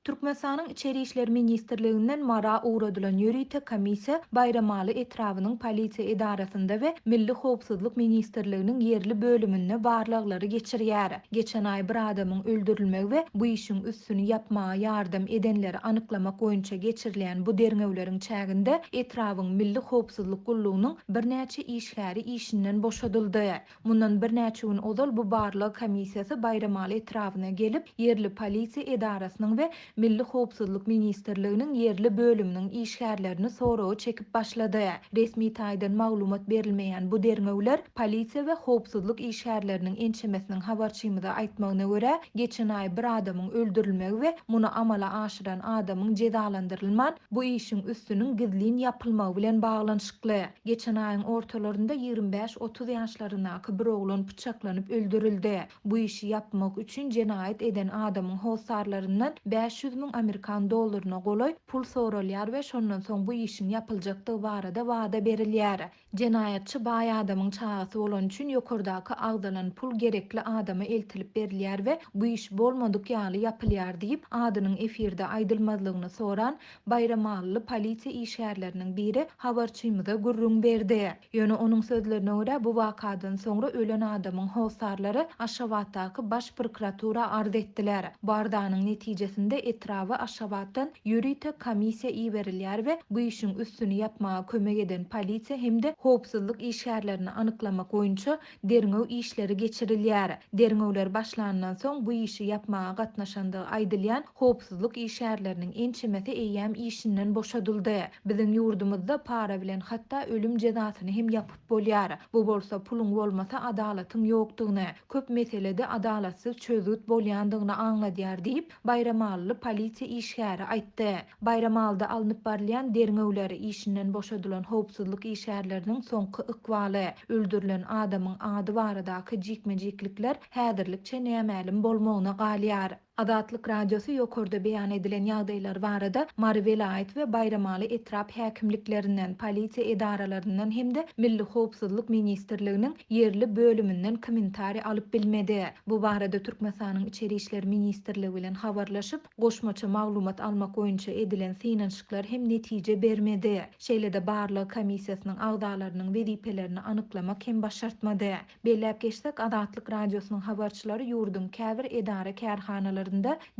Türkmenistanyň Içeri işler ministrliginden Mara ugradylan ýörite komissiýa Baýramaly etrabynyň polisiýa edarasynda we Milli howpsuzlyk ministrliginiň ýerli bölüminde barlaglary geçirýär. Geçen aý bir adamyň öldürilmegi we bu işiň üstüni ýapmaga ýardam edenleri anyklamak boýunça geçirilýän bu derňewleriň çäginde etrabyň Milli howpsuzlyk gullugynyň birnäçe işgäri işinden boşadyldy. Mundan birnäçe gün ozal bu barlag komissiýasy Baýramaly etrabyna gelip, ýerli polisiýa edarasynyň we Milli howpsuzlyk ministrliginiň ýerli bölüminiň işgärlerini soraga çekip başlady. Resmi taýdan maglumat berilmeýän bu derňewler polisiýa we howpsuzlyk işgärleriniň ençemesiniň habarçymyza aýtmagyna görä, geçen aý bir adamyň öldürilmegi we muny amala aşyran adamyň jezalandyrylman, bu işiň üstüniň gizlin ýapylmagy bilen baglanyşykly. Geçen aýyň ortalarynda 25-30 ýaşlaryndaky bir oglan pyçaklanyp öldürildi. Bu işi ýapmak üçin jenaýat eden adamyň hossarlaryndan 500 müň amerikan dollaryna golaý pul soralýar we şondan soň bu işiň ýapyljakdygy barada wada berilýär. Jenaýatçy baý adamyň çagasy bolany üçin ýokardaky agzalan pul gerekli adama eltilip berilýär we bu iş bolmadyk ýaly ýapylýar diýip, adynyň efirde aýdylmazlygyny soran Baýramalyly polisiýa işgärleriniň biri habarçymyza gürrüň berdi. Ýöne onuň sözlerine görä, bu wakadan soňra ölen adamyň hossarlary Aşgabatdaky Baş prokuratura arz etdiler. Bu arzanyň netijesinde etraba Aşgabatdan ýörite komissiýa iberilýär we bu işiň üstüni ýapmaga kömek eden polisiýa hem-de howpsuzlyk işgärlerini anyklamak boýunça Derňew işleri geçirilýär. Derňewler başlandan soň bu işi ýapmaga gatnaşandygy aýdylýan howpsuzlyk işgärleriniň ençemesi eýýäm işinden boşadyldy. Biziň ýurdumyzda para bilen hatda ölüm jezasyny hem ýapyp bolýar. Bu bolsa puluň bolmasa adalatyň ýokdugyny, köp meselede adalatsyz çözgüt bolýandygyny aňladýar diýip, Baýramalyly polisiýa işgäri aýtdy. Baýramalyda alnyp barylýan derňewler, işinden boşadylan howpsuzlyk işgärleriniň soňky ykbaly, öldürilen adamyň ady baradaky jikme-jiklikler häzirlikçe nämälim bolmagyna galýar. Azatlyk Radiosy ýokarda beýan edilen ýagdaýlar barada Mary welaýat we Baýramaly etrap häkimliklerinden, polisiýa edaralaryndan hem-de Milli howpsuzlyk ministrliginiň ýerli bölüminden kommentariý alyp bilmedi. Bu barada Türkmenistanyň Içeri işler ministrligi bilen habarlaşyp, goşmaça maglumat almak boýunça edilen synanyşyklar hem netije bermedi. Şeýle-de barlag komissiýasynyň agzalarynyň wezipelerini anyklamak hem başartmady. Belläp geçsek, Azatlyk Radiosynyň habarçylary ýurduň käbir edara-kärhanalarynda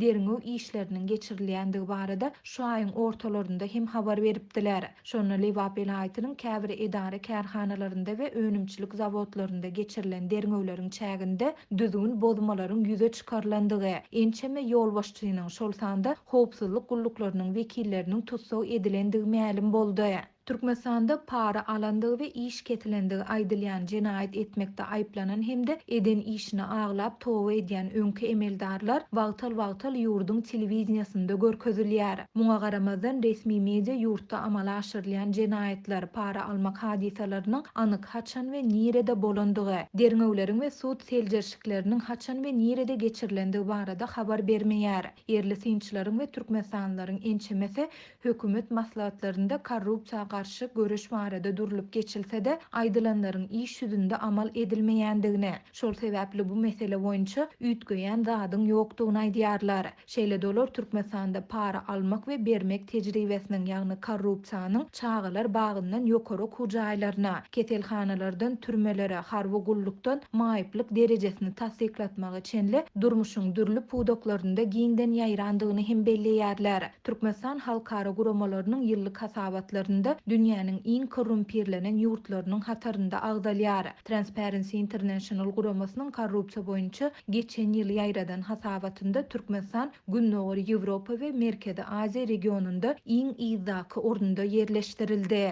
derňew işleriniň geçirilýändigi barada şu aýyň ortalarynda hem habar beripdiler. Şonda Lebap welaýatynyň käbir edara-kärhanalarynda we önümçilik zawodlarynda geçirilen derňewleriň çäginde düzgün bozmalaryň ýüze çykarylandygy, ençeme ýolbaşçynyň, şol sanda howpsuzlyk gulluklarynyň wekilleriniň tussag edilendigi mälim boldy. Türkmenistanda para alandygy we iş kesilendigi aýdylýan jenaýat etmekde aýyplanan hem-de eden işine aglap toba edýän öňki emeldarlar wagtal-wagtal ýurduň telewideniýesinde görkezilýär. Muňa garamazdan, resmi media ýurtda amala aşyrylýan jenaýatlar, para almak hadysalarynyň anyk haçan we nirede bolandygy, derňewleriň we sud seljerişikleriniň haçan we nirede geçirilendigi barada habar bermeýär. Ýerli synçylaryň we türkmenistanlylaryň ençemesi hökümet maslahatlarynda korrupsiýa garşy göreş barada durlup geçilse-de, aýdylanlaryň iş ýüzünde amal edilmeýändigini, şol sebäpli bu mesele boýunça üýtgeýän zadyň ýokdugyny aýdýarlar. Şeýle-de olar Türkmenistanda para almak we bermek tejribesiniň, ýagny korrupsiýanyň çagalar bagyndan ýokary okuw jaýlaryna, keselhanalardan türmelere, harby gullukdan maýyplyk derejesini tassyklatmaga çenli durmuşyň dürli pudaklarynda giňden ýaýrandygyny hem belleýärler. Türkmenistan halkara guramalarynyň ýyllyk hasabatlarynda dünýäniň iň korrumpirlenen ýurtlarynyň hatarynda agzalýar. Transparency International guramasynyň korrupsiýa boýunça geçen ýyl ýaýradan hasabatynda Türkmenistan Gündogar Ýewropa we Merkezi Aziýa regionynda iň yzdaky orunda ýerleşdirildi.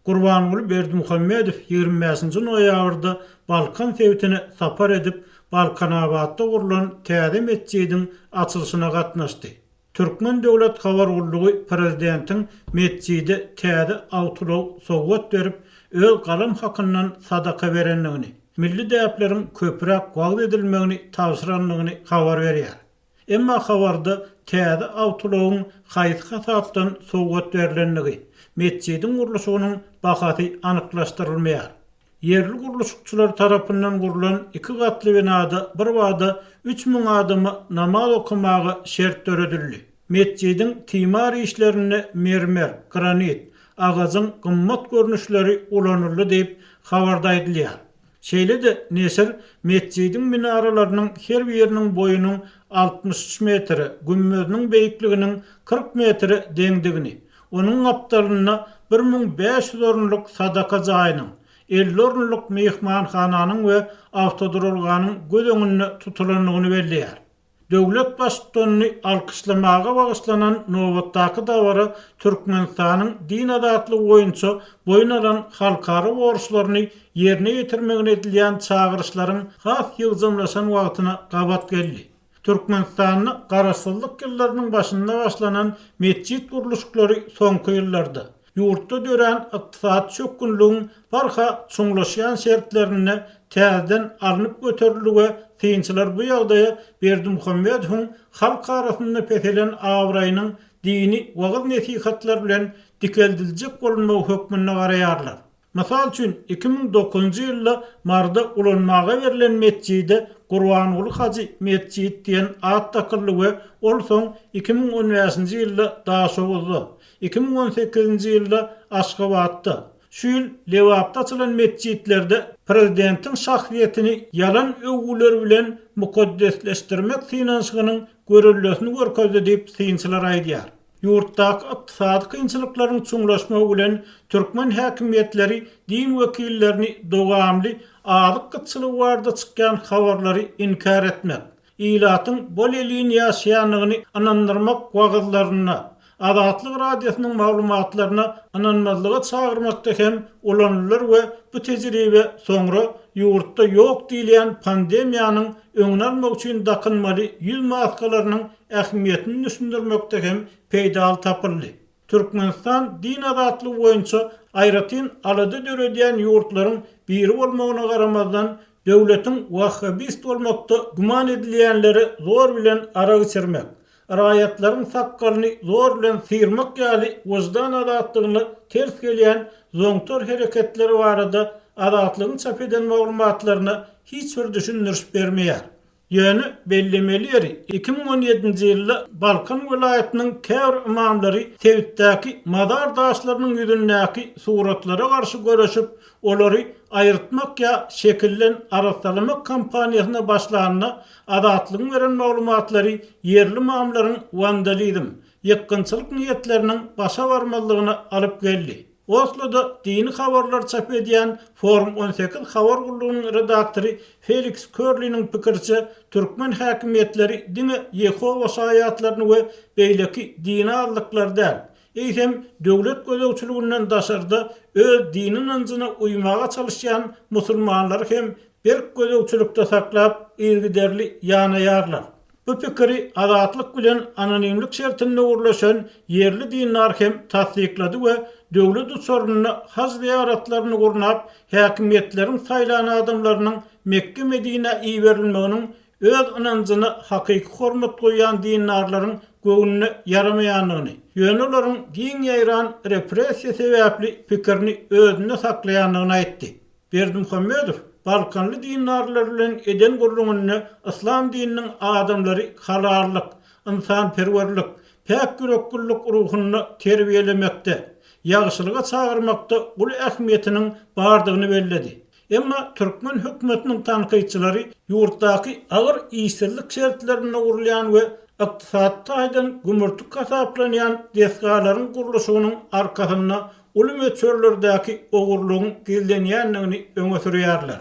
Gurbanguly Berdimuhamedow 25-nji noýabrda Balkan sebitine sapar edip, Balkanabatda gurlan täze metjidiň açylyşyna gatnaşdy. Türkmen döwlet habar gullugy prezidentiň metjide täze awtoulag sowgat berip, öz galam hakyndan sadaka berendigini, milli däpleriň köpräk wagyz edilmegini tabşyrandygyny habar berýär. Emma habarda täze awtoulagyň haýsy hasapdan sowgat berlendigi, metjidiň gurluşygynyň bahasy anyklaşdyrylmaýar. Ýerli gurluşykçylar tarapyndan gurlan iki gatly binada birbada 3000 adama namaz okamaga şert döredildi. Metjidiň timar işlerinde mermer, granit, agajyň gymmat görnüşleri ulanyldy diýip, habarda aýdylýar. Şeýle-de neşir metjidiň minaralarynyň her biriniň boýunyň 63 metre, gümmeziniň beýikliginiň 40 metre deňdigini, onuň gapdalynda 1500 orunlyk sadaka jaýynyň, 50 orunlyk myhmanhananyň we awtoduralganyň göz öňünde tutulandygyny belleýär. Döwlet Baştutanyny alkyşlamaga bagyşlanan nobatdaky dabara Türkmenistanyň din azatlygy boýunça boýun alan halkara borçlaryny ýerine ýetirmegine edilýän çagyryşlaryň has ýygjamlaşan wagtyna gabat geldi. Türkmenistanda Garaşsyzlyk ýyllarynyň başynda başlanan metjit gurluşyklary soňky ýyllarda, ýurtda dörän ykdysady çökgünligiň barha çuňlaşýan şertlerinde täzeden alnyp göterildi we synçylar bu ýagdaýa Berdimuhamedowyň halk arasynda peselen abraýynyň dini wagyz-nesihatlar bilen dikeldiljek bolunmagy hökmünde garaýarlar. Mysal üçin, 2009-njy ýylda Maryda ulanmaga berlen metjide Gurbanguly hajy metjit diýen at dakyldy we ol soň 2015-nji ýylda Daşoguzda, 2018-nji ýylda Aşgabatda, şu ýyl Lebapda açylan metjitlerde prezidentiň şahsyýetini ýalan öwgüler bilen mukaddesleşdirmek synanyşygynyň göreldesini görkezdi diýip, synçylar aýdýar. Ýurtdaky ykdysady kynçylyklaryň çuňlaşmagy bilen türkmen häkimiýetleri din wekillerini dowamly azyk gytçylygy barada çykýan habarlary inkär etmek, ilatyň bol-elin ýaşaýandygyny ynandyrmak wagyzlarynda, Azatlyk Radiosynyň maglumatlaryna ynanmazlyga çagyrmakda hem ulanylar we bu tejribe soňra ýurtda ýok diýilýän pandemiýanyň öňüni almak üçin dakynmaly ýüz maskalarynyň ähmiýetini düşündirmekde hem peýdaly tapyldy. Türkmenistan din azatlygy boýunça aýratyn alada döredýän ýurtlaryň biri bolmagyna garamazdan, döwletiň wahhabist bolmakda güman edilýänlere zor bilen arak içirmek, raýatlaryň sakgalyny zor bilen syrmak ýaly wyždan azatlygyna ters gelýän zoňtar hereketleri barada Azatlygyň çap eden maglumatlaryna hiç bir düşündiriş bermeýär. Ýöne bellemeli ýeri, 2017-nji ýylda Balkan welaýatynyň käbir ymamlary sebitdäki mazar daşlarynyň ýüzündäki suratlara garşy göreşip, olary aýyrtmak ýa şekilden arassalamak kampaniýasyna başlanda, Azatlygyň beren maglumatlary ýerli ymamlaryň wandalizm, ýykgynçylyk niýetleriniň başa barmazlygyna alyp geldi. Osloda dini habarlary çap edýän Forum 18 habar gullugynyň redaktory Feliks Körliniň pikiriçe, türkmen häkimiýetleri diňe Ýehowa şaýatlaryny we beýleki dini azlyklary däl, eýsem, döwlet gözegçiliginden daşarda öz dini ynanjyna uýmaga çalyşýan musulmanlary hem berk gözegçilikde saklap, yzygiderli ýanaýarlar. Bu pikiri Azatlyk bilen anonimlik şertinde gürleşen ýerli dindar hem tassyklady we döwlet uçarynda haj zyýaratlaryny gurnap, häkimiýetleriň saýlan adamlarynyň Mekge-Medinä iberilmeginiň öz ynanjyna hakyky hormat goýýan dindarlaryň göwnüne ýaramaýandygyny, ýöne olaryň giň ýaýran repressiýa sebäpli pikirini özünde saklaýandygyny aýtdy. Berdimuhamedow balkanly dindarlar bilen eden gürrüňinde yslam dininiň adamlary halallyk, ynsanperwerlik, päk ýüreklilik ruhunda terbiýelemekde, ýagşylyga çagyrmakda uly ähmiýetiniň bardygyny belledi. Emma türkmen hökümetiniň tankytçylary ýurtdaky agyr işsizlik şertlerinde gurulýan we ykdysady taýdan gümürtik hasaplanýan desgalaryň gurluşygynyň arkasynda uly möçberlerdäki ogurlygyň gizlenýändigini öňe sürýärler.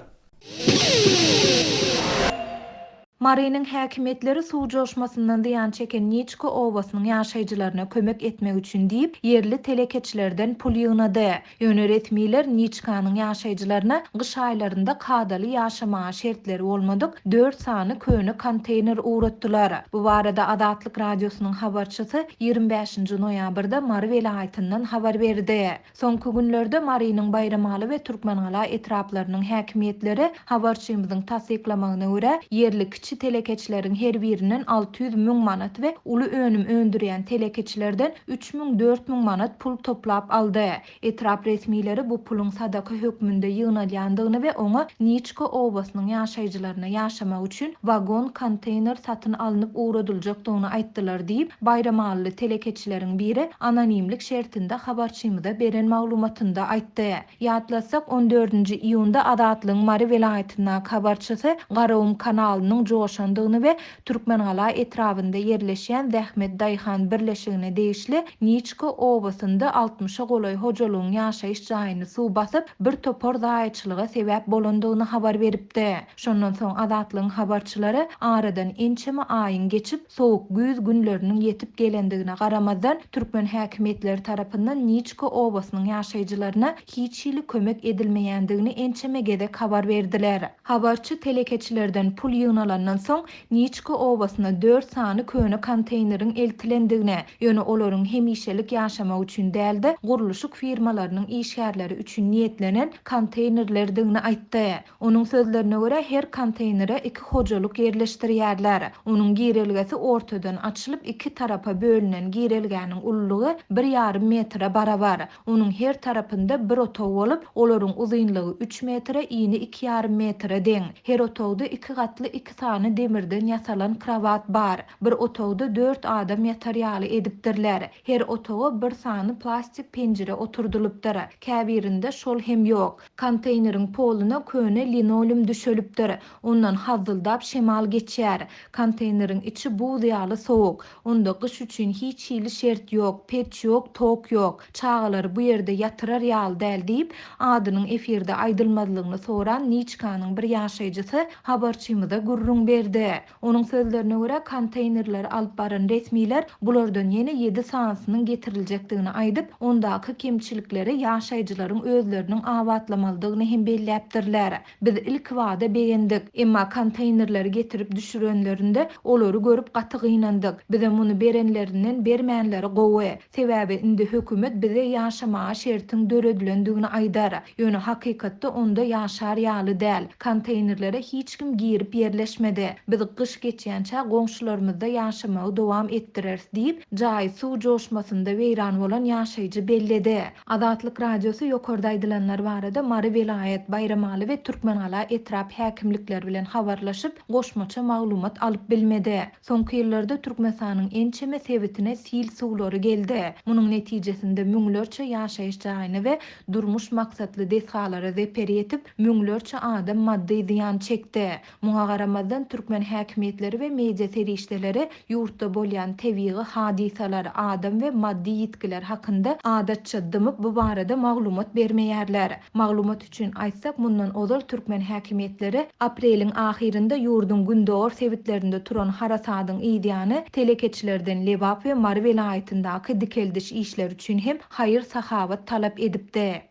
Marynyň häkimiýetleri suw joşmasyndan zyýan çeken Niçka obasynyň ýaşaýjylaryna kömek etmek üçin diýip, ýerli telekeçilerden pul ýygnady. Ýöne resmiler Niçkanyň ýaşaýjylaryna gyş aýlarynda kadaly ýaşamaga şertleri bolmadyk dört sany köne konteýner ugratdylar. Bu barada Azatlyk Radiosynyň habarçysy 25-nji noýabrda Mary welaýatyndan habar berdi. Soňky günlerde Marynyň Baýramaly we Türkmengala etraplarynyň häkimiýetleri, habarçymyzyň tassyklamagyna görä, ýerli kiçi. kiçi telekeçileriň her birinden 600 mün manat we uly önüm öndürýän telekeçilerden 3000, 4000 manat pul toplap aldy. Etrap resmileri bu puluň sadaka hökmünde ýygnalýandygyny we oňa Niçka obasynyň ýaşaýjylaryna ýaşamak üçin wagon-konteýner satyn alnyp ugradyljakdygyny aýtdylar diýip, baýramalyly telekeçileriň biri anonimlik şertinde habarçymyza beren maglumatynda aýtdy. Ýatlatsak, on dördünji iýunda Azatlygyň Mary welaýatyndaky habarçysy Garagum kanalynyň joşandygyny we Türkmengala etrabynda ýerleşýän Zähmet daýhan birleşigine degişli Niçka obasynda altmyşa golaý hojalygyň ýaşaýyş jaýyny suw basyp, bir topar zaýaçylyga sebäp bolandygyny habar beripdi. Şondan soň Azatlygyň habarçylary aradan ençeme aýyň geçip, sowuk güýz günleriniň ýetip gelendigine garamazdan, türkmen häkimiýetleri tarapyndan Niçka obasynyň ýaşaýjylaryna hiç hili kömek edilmeýändigini ençeme gezek habar berdiler. Habarçy telekeçilerden pul ýygnalandan soň, Niçka obasyna dört sany köne konteýneriň eltilendigini, ýöne olaryň hemişelik ýaşamak üçin däl-de, gurluşyk firmalarynyň işgärleri üçin niýetlenen konteýnerlerdigini aýtdy. Onuň sözlerine görä, her konteýnere iki hojalyk ýerleşdirýärler. Onuň girelgesi ortadan açylyp, iki tarapa bölünen girelgäniň ululygy bir ýarym metre barabar. Onuň her tarapynda bir otag bolup, olaryň uzynlygy üç metre, ini iki ýarym metre deň. Her otagda iki gatly iki sany demirden ýasalan krowat bar. Bir otagda dört adam ýatar ýaly edipdirler. Her otaga bir sany plastik penjire oturdylypdyr. Käbirinde şol hem ýok. Konteýneriň poluna köne linoleum düşelipdir. Ondan hazzyldap şemal geçýär. Konteýneriň içi buz ýaly sowuk. Onda gyş üçin hiç hili şert ýok, peç ýok, tok ýok. Çagalary bu ýerde ýatyrar ýaly däl diýip, adynyň efirde aýdylmazlygyny soran Niçkanyň bir ýaşaýjysy habarçymyza gürrüň berdi. Onuň sözlerine görä, konteýnerleri alyp baran resmiler bulardan ýene ýedi sanysynyň getiriljekdigini aýdyp, ondaky kemçilikleri ýaşaýjylaryň özleriniň abatlamalydygyny hem belläpdirler. Biz ilkibada begendik. Emma konteýnerleri getirip düşürenlerinde, olary görüp gaty gynandyk. Bize muny berenlerinden bermänleri gowy. Sebäbi indi hökümet bize ýaşamaga şertiň döredilendigini aýdar. Ýöne hakykatda onda ýaşar ýaly däl. Konteýnerlere hiç kim girip ýerleşmedi. Biz gyş geçýänçä goňşularymyzda ýaşamagy dowam etdireris diýip, jaýy suw joşmasynda weýran bolan ýaşaýjy belledi. Azatlyk Radiosy ýokarda aýdylanlar barada Mary welaýat, Baýramaly we Türkmengala etrap häkimlikleri bilen habarlaşyp, goşmaça maglumat alyp bilmedi. Soňky ýyllarda Türkmenistanyň ençeme sebitine sil suwlary geldi. Munuň netijesinde müňlerçe ýaşaýyş jaýyna we durmuş maksatly desgalara zeper ýetip, müňlerçe adam maddy zyýan çekdi. Muňa garamazdan, türkmen häkimiýetleri we media serişdeleri ýurtda bolýan tebigy hadysalar, adam we maddy ýitgiler hakynda adatça dymyp, bu barada maglumat bermeýärler. Maglumat üçin aýtsak, mundan ozal türkmen häkimiýetleri apreliň ahyrynda ýurduň gündogar sebitlerinde turan harasadyň yzýany telekeçilerden Lebap we Mary welaýatyndaky dikeldiş işleri üçin hem haýyr-sahawat talap edipdi.